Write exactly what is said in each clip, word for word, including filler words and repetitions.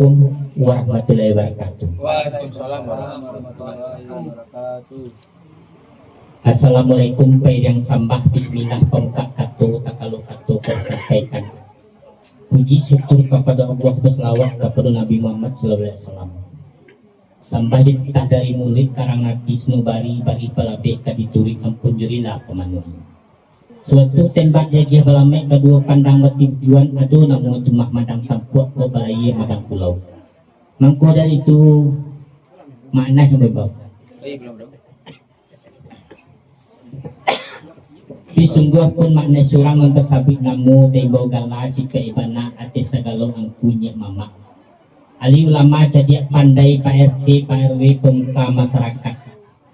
Assalamualaikum warahmatullahi wabarakatuh. Waalaikumsalam warahmatullahi wabarakatuh. Assalamualaikum, pairiang sambah, bismillah, pambukak kato, takalo kato ka disampaikan. Puji syukur kapado Allah, basalawat kapado Nabi Muhammad sallallahu alaihi wasallam. Sambah jo titah dari muluik, karang ati sumau bari, bari palabeh ka dituruik, ampun jo rila pamanuahi. Suatu tembak jagiah balamaik, kaduo pandang batujuan, ado namo tumah madang tampuak, kok balayia madang pulau. Mangko dari itu, makna yang babau. Tapi sungguah pun makna surang nan tasabuik namo, taimbau gala, sipaik bana ateh sagalo angku nyiak mamak. Ahli ulama cadiak pandai, Pak R T, Pak R W, pemuka masyarakat.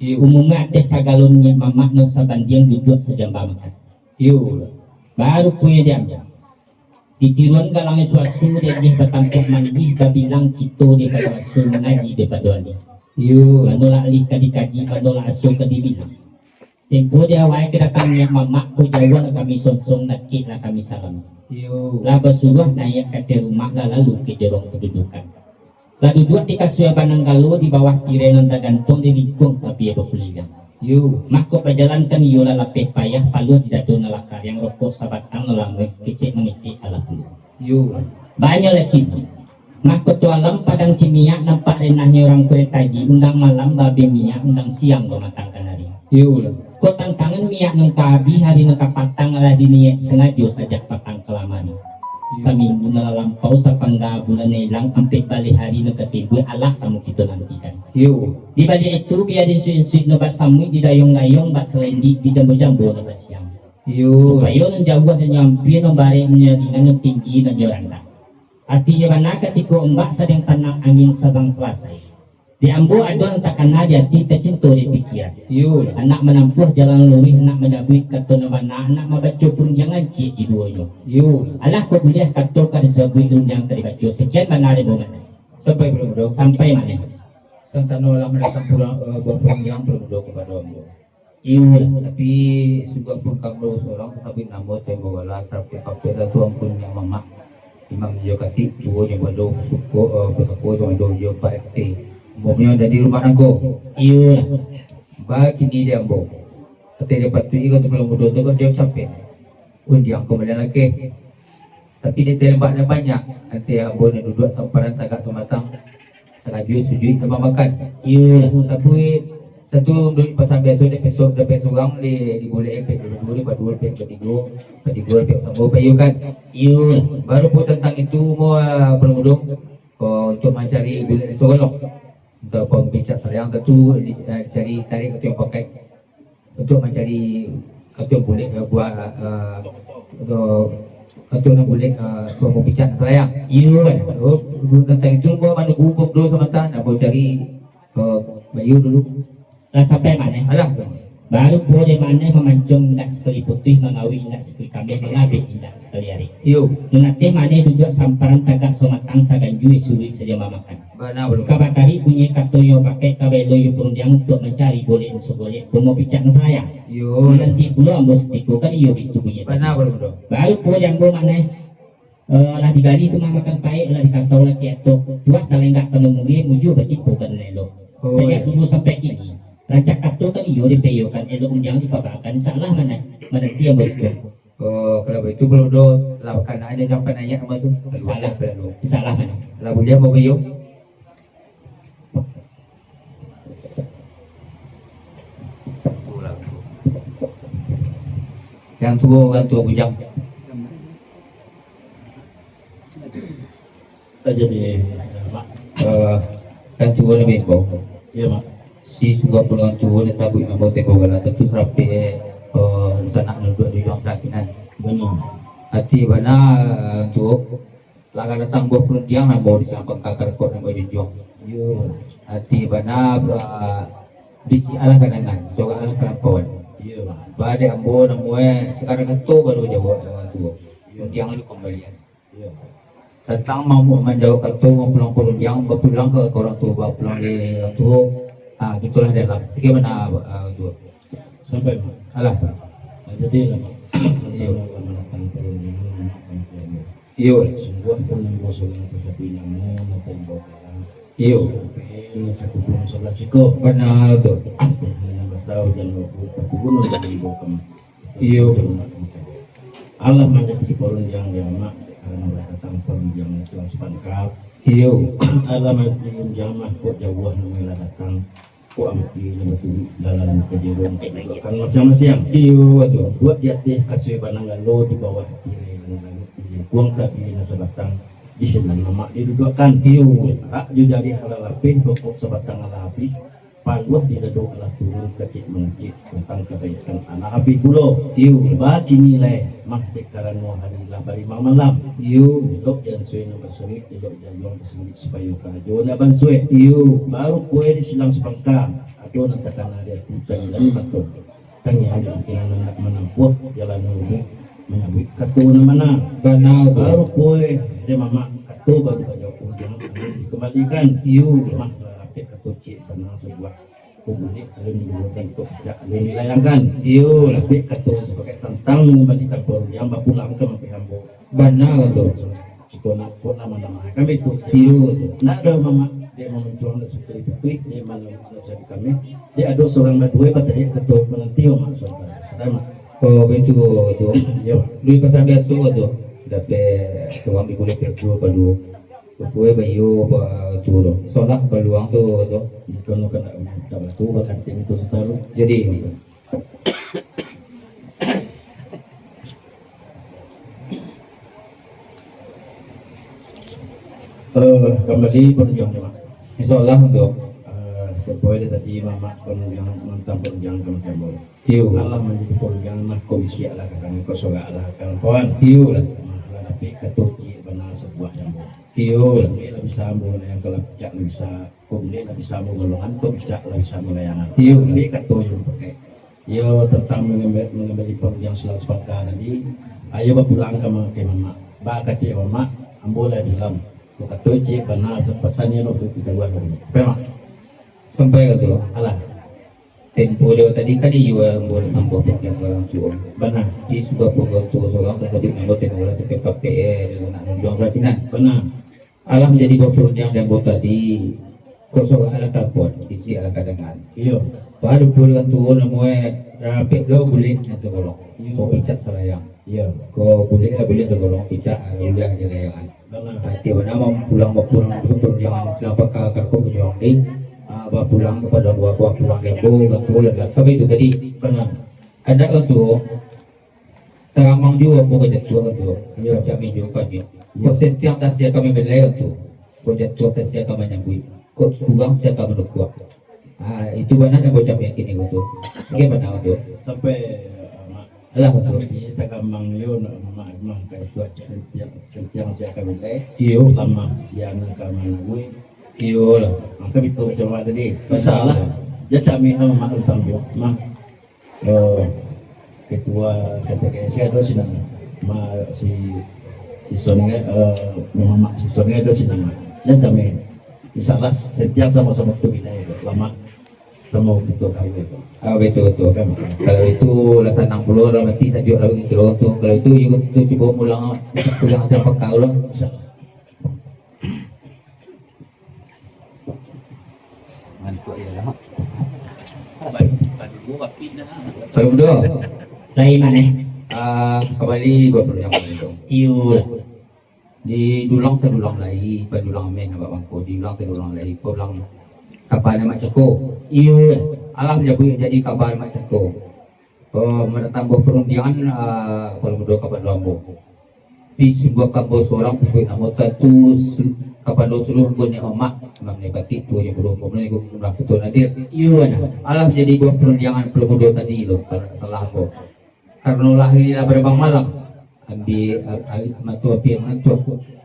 Iyo. Umumnyo ateh sagalo nyiak mamak nan sabandiang duduak sajamba makan. Iyo. Baru punyo diam. Ditiruan galangnyo suasu, dek dih batampuak manggih, babilang kito dek baraso, mangaji dek badoa. Iyo. Manolah alih ka dikaji, manolah aso ka dibilang. Tempo di awal kedatangan nyiak mamak ko, jauah lah kami sonsong, dakek lah kami salam. Iyo. Lah basuruah naiak ka ateh rumah, lah lalu ka jorong kadudukan. Lah duduak di kasua bananggalo, di bawah tirai nan tagantuang, di lingkuang tabia bakuligang. Iyo. Mako pajalankan iyo lah lapeh payah, paluah di dado nan lah kariang, rokok sabatang nan lamuah, kecek mangecek alah pulo. Iyo. Banyak lagi. Mahkota alam padang cimiak, nampak renahnyo urang kurek taji, undang malam baabih minyak, undang siang bamatangkan ari. Iyo lah. Kok tantangan minyak nan ka abih, hari nan ka patang, alah diniaik sangajo sajak patang kalamari. Iyo. Saminggu nan lah lampau, sapangga bulan nan ilang, ampek baleh hari nan ka timbua, alah samo kito nantikan. Iyo. Di baliak itu, bia diinsuik-insuik nan basamuik, didayong-dayong bak salendik, dijambo-jambo nan basiang. Iyo. Supayo nan jauah nan nyo ampia, nan barek nan nyo ringan, nan tinggi nan nyo randah. Artinyo bana, katiko ombak sadang tanang, angin sadang salasai. Di ambo ado nan takana di ati, tacinto di pikia. Iyo. Anak manampuah jalan luruih, anak manyabuik kato nan bana, anak mambaco parundiangan ciek di duonyo. Iyo. Alah kok buliah kato ka disabuik, rundiang ka dibaco. Sakian bana dari Bang Mane. Sampai Bang Mudo. Sampai mane. Santano lah mandatang pulang, eh, buah parundiang Bang Mudo kapado ambo. Iyo lah. Tapi, suga pun kami surang tasabuik namo, tembok gala, sarapek-kapek, lah tu angku nyiak mamak. Imam jo katik, tuo jo bado, suko, eh, pusako, jo ado jo Pak R T. Umumnyo dari rumah nangko. Iyo lah. Bakini di ambo. Ateh dipatuik iko tu, kalau mudo tu kan dio capek. Undiang ko maliang lakeh. Tapi dek talembak nan banyak, ateh ambo nan duduak samparan tagak samatang, sakajuik sujuik sambah makan. Iyo lah. Tapi, tantu duduak pasang biaso, dek pesok, dek pesok urang, di, di bulek, pek baduo, dek baduo, pek batigo, batigo, pek sambung, pek iyo kan. Iyo lah. Baru pun tantang itu, mo, ah, Bang Mudo, oh, untuk mancari bulek nan sagolong. Untuk pambicak salayang tu, di, eh, cari tarik atau yang pakai. Untuk mancari katuang bulek, eh, buah, eh, atau katuang nan bulek, eh, buah mambicak salayang. Iyo, kan? Oh, tantang itu, ambo manunggu pun dulu samanta, nak ambo cari, eh, bayu dulu. Lah sampai mane? Alah. Baru pulo dek mane, mamancong indak sakali putuih, mangawik indak sakali kameh, mangabek indak sakali arek. Iyo. Nan ateh mane duduak samparan tagak samatang, saganjua suruik sajamba makan. Bana, Bang Mudo. Ka batarik bunyi kato nyo, bakeh ka belo jo parundiang untuak mancari bulek nan sagolek, buah mambicak nan salayang. Iyo. Mananti pulo ambo satiko kan iyo bitu bunyi tadi. Bana, Bang Mudo. Baru pulo di ambo mane, eh, lah digali tumah makan paek, lah dikasau laki atok, tuah talenggak ka nan mulie, mujua batipu ka nan elok. Oh, sajak iyo. Dulu sampai kini, rancak kato kan iyo dipayokan, elok undiang dipabaakan, salah mane, mananti ambo satiko. Oh, kalau baitu, Bang Mudo, lah bakanaan jo jampan ayak ambo tu. Insyaallah. Insyaallah, Bang. Lah buliah, Bang Bayu? Yang tuo, urang tuo bujang. Jadi, Mak. Eh, kan tuo ni bimbo. Iyo, Mak. Si suga pulang tuo ni sabuik namo tempo gala, tantu sarapek, eh, sanak nan duduak di ujuang sinan. Bana. Ati bana, eh, tuo. Lah ka datang buah parundiang, namo di sinan pangka karakok nan bajunjuang. Iyo. Ati bana, eh, bisiak alah kadangan, sorak alah kalampauan. Iyo, Mak. Ba dek ambo namo, eh, sakadar kato baru jawab urang tuo. Iyo. Rundiang tu kambalian. Iyo. Tantang mamu-, manjawab kato, mapulang parundiang, bapulang ka, ka urang tuo, bapulang di urang tuo. Ah, gitulah dalam. Sakian bana, ah, tuo. Sampai, Mak. Alah. Ah, jadi lah, Mak. Iyo. Santano lah mandatang parundiang, Mak. Iyo. Sungguahpun ambo surang tasabuik namo, nan taimbau kalam. Iyo. Sampai nan sakumpul salah siko. Bana tu. Nan basau jan lobut, tapi gunung jan imbau kalam. Iyo. Alah manjadi parundiang di amak, karano lah datang parundiang nan salang sapangka. Iyo. Alah manjadi parundiang mah, kok jauah namo lah datang. Kok ampia lah baturuik, lah lalu ka jero, untuak duduakkan masiang-masiang. Iyo, tu. Duduak di ateh kasua banang galo, di bawah tirai langit-langit, di lingkuang tabia nan sabatang, di sinan lamak diduduakkan. Iyo. Parak jo jarih alah lapeh, rokok sabatang alah abih, paluah di dado alah turun, kacik mangecek, tantang kabaikan alah abih pulo. Iyo. Bakini lai, mah dek karano hari lah barimang malam. Iyo. Elok jan sue nan basuruik, elok jan basandik supayo karajo nan bansuek. Iyo. Baru puai di silang sapangka, ado nan takana di ati, tangiang di mato. Tangiang di pikiran nan nak manampuah, jalan nan lubuih, manyabuik kato nan bana. Bana tu. Baru puai di mamak, kato baru bajawab, undiang alun dikambalikan. Iyo. Mah lah rapek kato ciek bana sabuah. Kok bulek alun digulungkan, kok picak alun dilayangkan. Iyo. Rapek kato sapakaik tantang mangambalikan parundiang, bapulang ka mangkeh ambo. Bana tu. Siko nak, kok nama-nama kami tu. Iyo tu. Nak ado mamak, dek mamancuang, dek sukui-pukui, dek malam-malam kami. Dek ado surang baduo batariak kato mananti mamak sabanta. Kato mamak. Oh, baitu tu. Iyo. Duit pasal biaso tu. Dapek surang digulek kato baduo. Sukui baiyo ba tu tu. Solah baluang tu tu. Jikok nu kandak, tak batu, bakanting tu sataruh. Jadi, Eh, kambali parundiang, Mak. Insya Allah, tu. Eh, tempo hari tadi, Mamak, parundiang, mantang parundiang ka mangkeh ambo. Iyo. Alah manjadi parundiang, mah, ko bisiak lah ka kami, ko sorak lah ka kawan. Iyo lah. Mah, lah dapek kato ciek bana sabuah di ambo. Iyo lah. Ambo lah bisa ambo lah, nan kalau picak lah bisa. Ko bulek lah bisa ambo golongan, ko picak lah bisa ambo layangan. Iyo. Tapi kato jo pakai. Iyo, tantang mangambi-, mangambali parundiang silang sapangka tadi, ayo bapulang ka ma-, ka mamak. Baa kecek mamak, ambo lah dalam. Ko kato ciek bana, sapasan iyo tu pitaruah tadi. Apo, Mak? Sampai ka tu. Alah. Tempo lewat tadi kan iyo ambo lah tambah parundiang urang tuo. Bana. Di sudah parundiang tuo surang, tasabik namo tempo lah sampai papek, eh, nak nunjuang surat sinan. Bana. Alah manjadi buah parundiang di ambo tadi, ko sorak alah ka lapeh, bisiak alah ka danga. Iyo. Baru pulang tuo namo e, rapek lo bulek nan sagolong. Iyo. Ko picak salayang. Iyo. Ko bulek lah bulek sagolong, picak lah bulek di layangan. Bana. Hati bana pulang bapulang tu parundiangan silang sapangka ka ko bajuang di, ah, bapulang kapado buah-buah pulang di ambo, urang tuo lah bilang. Kami tu tadi. Bana. Adat urang tuo, Taramang juo ambo ka jatuah tu. Iyo. Macam inyo kami. Iyo. Kok sentiang tasiak kami balai tu. Kok jatuah tasiak ka manyabuik. Kok kurang siak ka manukuak. Ha, itu bana nan bocah yakin itu tu. Oke, bana tu. Sampai, eh, mak. Alah, tu. Tapi taramang yo nak mak mah ka itu sentiang, sentiang siak ka balai. Iyo. Lamah siak ka manabuik. Iyo lah. Mangko itu macam tadi. Masalah. Masalah. Yo kami ha mak utang yo. Mah. Eh, ketua K T K S ado sinan, ma-, si, si Songe, eh, Mamak si Songe ado sinan, ma. Jan kami, insyaallah, setiap samo-samo kito bina itu, lama samo kito kawin itu. Ah, betul, betul. Kan? Kalau itu lah sanang pulo, dalam hati sajuk lah begitu tu. Kalau itu, itu cubo mulang, pulang macam pekau lah. Insyaallah. Ngantuk ya lah. Baru, baru dua api dah. Baru dua. Lain mana? Ah, kembali dua puluh yang baru. Iyo lah. Di dulang sadulang lai, padulang amen abak bangko, di dulang sadulang lai, padulang kapal Mak Cako. Iyo lah. Alah jabuik jadi kapal Mak Cako. Eh, mandatang buah parundiangan, ah, kapalo mudo kapado ambo. Pi sungguah ka ambo surang, sabuik namo tantu su-, kapado suluah ambo nyo Mamak, Imam Nyo Batik, tuo nyo Buruah, ambo nyo Imam Ketua Nadir. Iyo, nah. Alah manjadi buah parundiangan kapalo mudo tadi tu, kalau ndak salah ambo. Karano lah hari lah barambang malam. Ambi-, a-, a-, mato api mangantuah.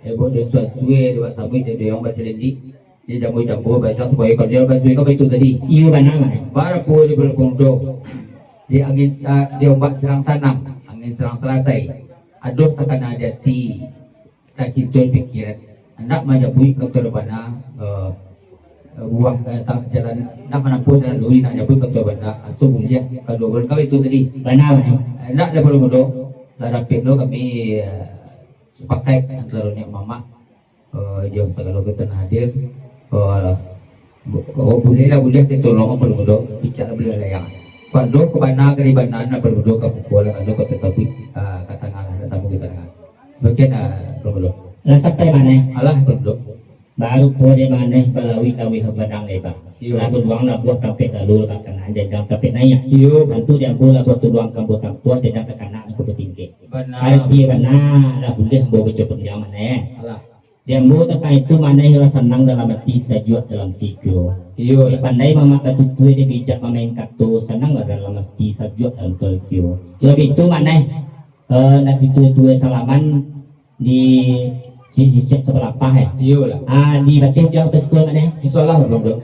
Ebok den suan sue, dewak sabuik, den doyong basalindik. Di jambu-jambu, biasa supayo karajo lah bantuan kami tu tadi. Iyo, bana, bana. Barapo di bulan Kondo. Di angin, ah, di ombak sarang tanam, angin sarang salasai. Adoh takana di ati, tacinto di pikiran. Handak manyabuik kato bana, eh, buah, eh, ta-, jalan, handak manampuah jalan lurih, nak manyabuik kato bana, aso buliah, kaduo bulan kami tu tadi. Bana, bana. Handak lah bulan Kondo, lah rapek lo kami, eh, sapakaik antaro niniak mamak, eh, jo sagalo kito nan hadir. Eh, bu-, oh, buliah lah, buliah kito tolong, apo mudo, picak lah buliah lah yang. Kok ado ka bana, ka di bana, apo mudo, ka muko lah, kok ado ka tasabuik, ah, ka tangah lah, nak samo ka tangah. Sabagian, ah, apo mudo. Lah sampai mano? Alah, apo mudo. Barupo dek maneh balauik laweh badan leba. Iyo. Lah baduang labuah tampek lalu, lah bakanan janjang tampek naiak. Iyo. Tantu di ambo labuah tuluang ka ambo tampuah, janjang takana ka ambo tingkek. Bana. Arati bana, lah buliah ambo baco panjang maneh. Alah. Di ambo tantang itu maneh lah sanang dalam ati, sajuak dalam ati ko. Iyo. Dek pandai mamak batutua, dek bijak mamain kato, sanang lah dalam ati, sajuak dalam ati ko. Labiah itu maneh, eh, nak tutua-tua salaman di si-, sisiak sabalapah, eh. Iyo lah. Ah, di bateh ujuang ka siko maneh. Insya Allah, Bang Bro.